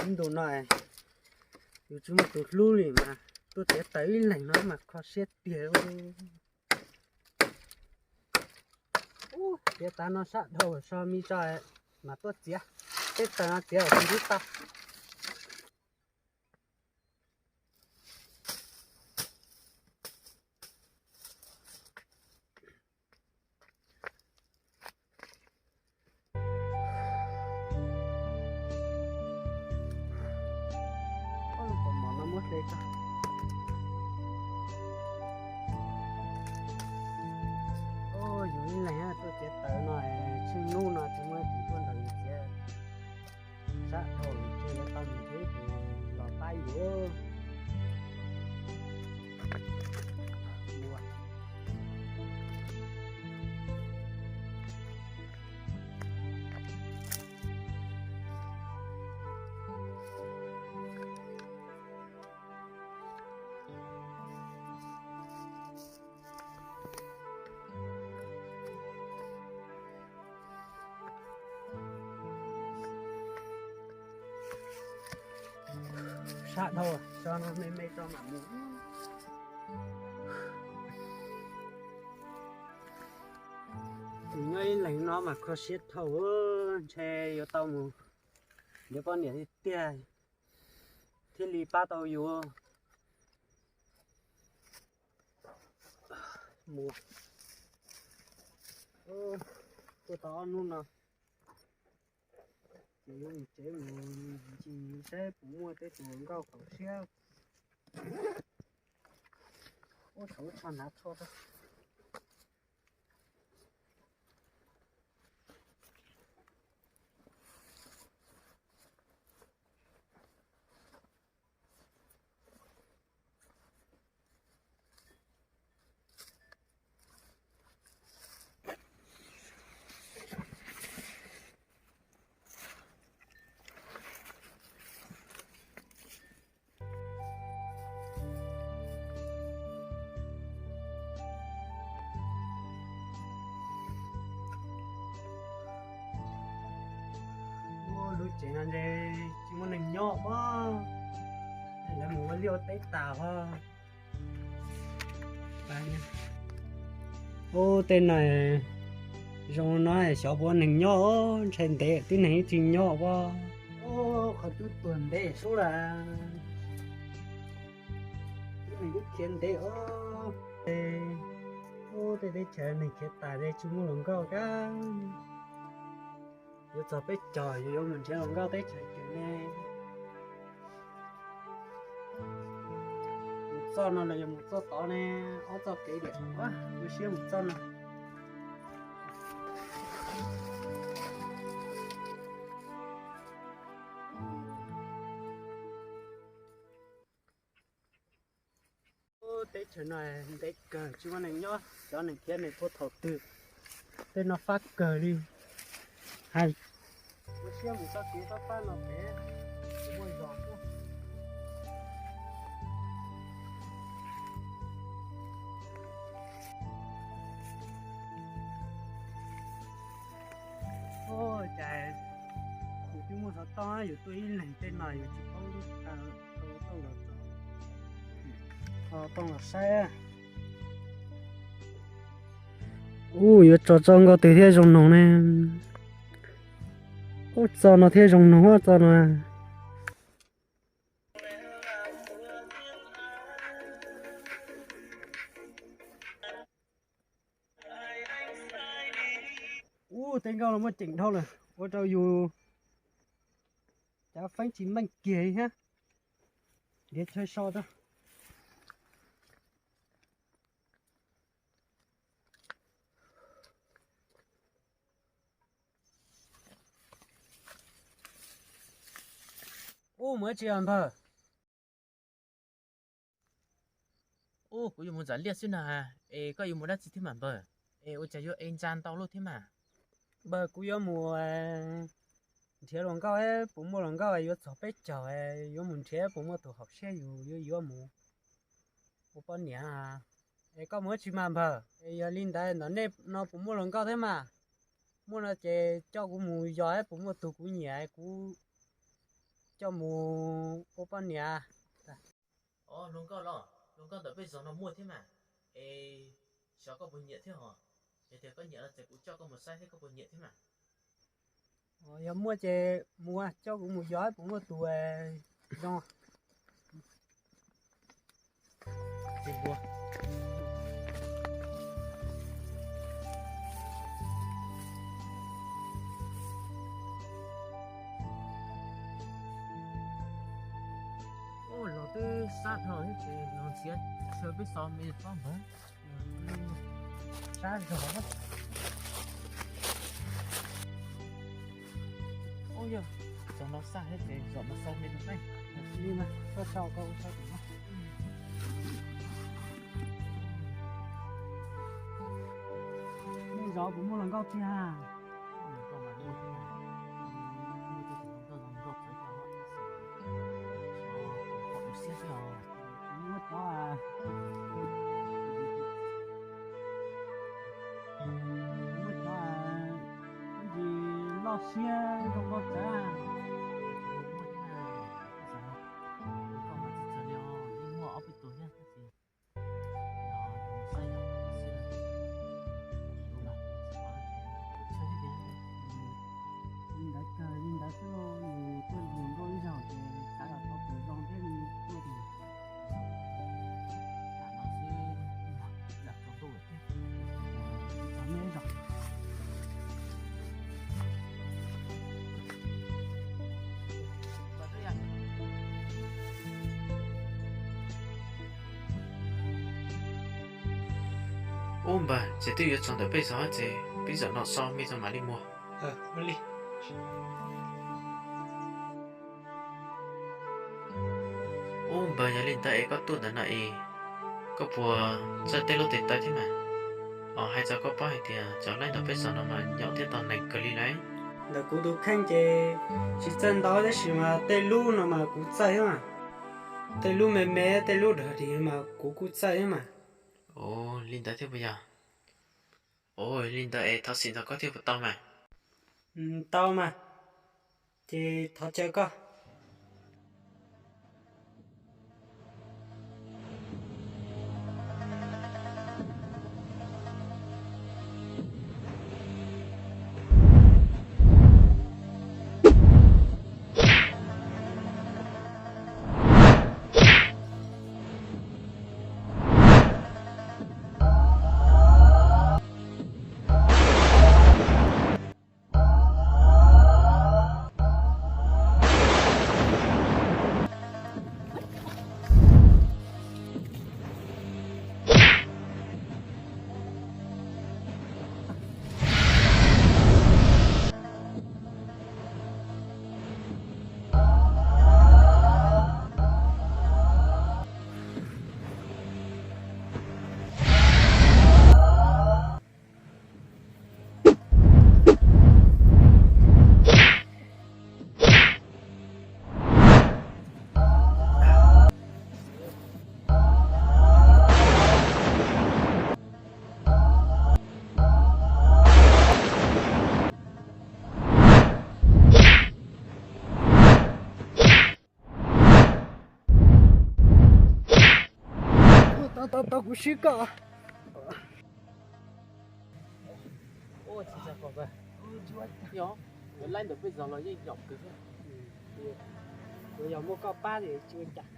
Ib ntus no yus tsis muaj tus hlub li mas tuaj txiav taws ib leeg no mas kho siab tiag. Txiav taws no sab dhau so me tso mas tuaj txiav, tej taws no txiav ua tus hlub tau. Yus ib leeg tuaj txiav taws no, tsheej hnub no tsis muaj tus tuaj nrog yus txiav. Sab dhau ces yuav tau mus nrhiav tus los pab yus. Sab dhau, tso no me me tso mam mus. Yus nyob ib leeg no mas kho siab dhau, ntshe yuav tau mus nrhiav poj niam tiag tiag thiaj li pab tau yus. Mus, tuaj tau ob hnub no ces yuav mus tsev mus ncig saib puas muaj tej tus hluas nkauj haum siab. Ua tsaug, tsho hnav tsho. Ua lub tsev no ntshe tsis muaj neeg nyob os. Lawv mus ua liaj ua teb tas os. Ub, tej no zoo no xyov puas neeg nyob, ntshe ntev tib neeg ib tsis nyob os. Qhov cub tuag ntev sub las, tib neeg twb khiav ntev os. Ub, tej teb chaws neeg khiav tas ces tsis muaj hluas nkauj kab. Yuav txog peb caug yus yuav mus nrhiav hluas nkauj teb chaws twg ne? Mus txoj no los yog mus txoj tod ne? Ob txoj kev diam, ua siab mus txoj no. Teb chaws no ntev kawg tsis muaj neeg nyob, xyov neeg khiav neeg tuag thaum twg. Tej no fab kawg li. Hais, ua siab mus txoj kev fab fab no pem, muaj zos tuaj. Ua cas yus twb muaj xov tooj, yus tuaj ib leeg tej no yus tsis paub lub tau los txog, ho tooj los saib. Ub, yuav tso txoj nkauj twg thiaj zoo noog ne? Ub, txoj no thiaj zoo noog, txoj no. Ub, tej nkauj los muaj ceem dhau lawm, ua rau yus cav feeb tsis meej kiag thiab. Nrhiav chaw so rau. Ub, mus dab tsi os npawg? Ub, kuv yuav mus ntxam liaj xwb na. Es koj yuav mus dab tsi thiab mas npawg? Es ua cas yuav ev ntsa ntau luaj thiab mas? Npawg, kuv yuav mus nrhiav hluas nkauj, puas muaj hluas nkauj yuav txog peb caug, yuav mus nrhiav puas muaj tus haum siab yus yuav yuav mus ua poj niam. Es koj mus dab tsi mas npawg? Es yog li ntawd ntawm nej no puas muaj hluas nkauj thiab mas? Muaj no ces coj kuv mus yos, puas muaj tus kuv nyiam kuv coj mus ua poj niam. Os, hluas nkauj los, hluas nkauj ntawm peb zos no muaj thiab mas. Es xyov koj puas nyiam thiab hos? Yog tias koj nyiam no ces kuv coj koj mus saib thiab koj puas nyiam thiab mas. Yog muaj ces mus, coj kuv mus yos puas muaj tus zoo. Ua los twb sab dhau thiab ces los ntxiav chaw peb xov me tsob npawg. Sab zog. Ub, yog zos no xaj thiab ces zos no xaj me no ne. Li mas koj sau koj ua sau tim no. Nej zov puas muaj hluas nkauj tiag? Muaj cov, muaj cov ntsis loj siab zoo nkauj txawv. Li ntawd kawg, li ntawd xwb, yus tuaj nrhiav nkauj ib zaug ces xav kom tau tus zoo thiab li tuaj. Ub npawg, ces twb yuav txog ntawm peb zos ces peb zos no so me tso mam li muag. Ub npawg, yog li ntawd es koj tuaj ntawm no es koj puas txawj tej lub tes taw thiab mas? Os, hais txog koj paub hais tias cov laib ntawm peb zos no mas nyaum thiab tau neeg kawg li lauj. Ntawm kuv tus kheej ces tsis txawj ntau tab sis mas tej lub no mas kuv txawj thiab mas. Tej lub me me, tej lub dog dig mas kuv kuj txawj thiab mas. Ua li ntawd thiab puas yog? Ua li ntawd es thov xim ntawm koj thiab puas tau mas? Tau mas, ces thov caw koj. Tau, tau, tau, kuv swb koj. Yog, laib ntawm peb zos los yeej nyaum kawg. Yog muaj koj pab ces tsis ua cas.